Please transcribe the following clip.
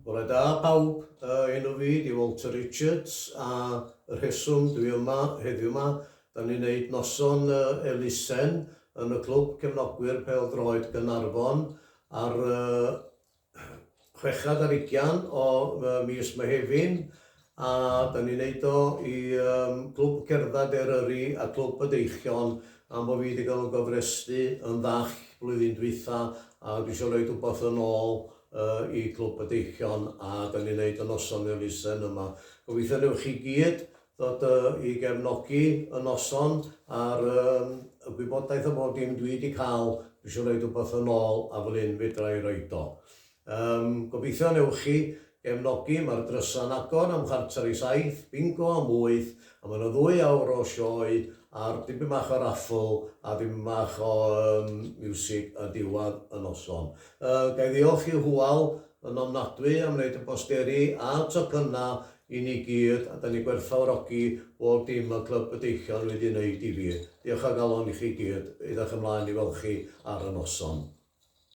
Bore da pawb, enw fi 'di Walter Richards a y rheswm dwi yma heddiw 'ma, 'da ni'n neud noson elusen yn y Clwb Cefnogwyr Pêl-droed Gaernarfon ar y chwechad ar ugian o mis Mehefin a 'da ni'n neud o i Glwb Cerdded Eryri a Clwb y Deichion am bo fi 'di gael yn gofrestru yn ddall blwyddyn dwytha a dwi isio roid wbath yn ôl i Glwb y Deichion a 'da ni'n neud y noson elusen yma. Gobeithio newch chi gyd ddod i gefnogi y noson a'r y gwybodaeth a bob dim dwi 'di cael dwi isio roid wbath yn ôl a fel hyn fedra i roid o. Yym, gobeithio newch chi gefnogi, mae'r drysa'n agor am chwarter i saith, bingo am wyth, a mae 'na ddwy awr o sioe a'r dipyn bach o raffl a dipyn bach o yym miwsig ar diwedd y noson. Yy, ga i ddiolch i Hywel yn ofnadwy am wneud y posteri a'r tocynnau i ni gyd, a 'da ni'n gwerthfawrogi bob dim mae Clwb y Deichion wedi wneud i fi. Diolch o galon i chi gyd, edrych ymlaen i weld chi ar y noson.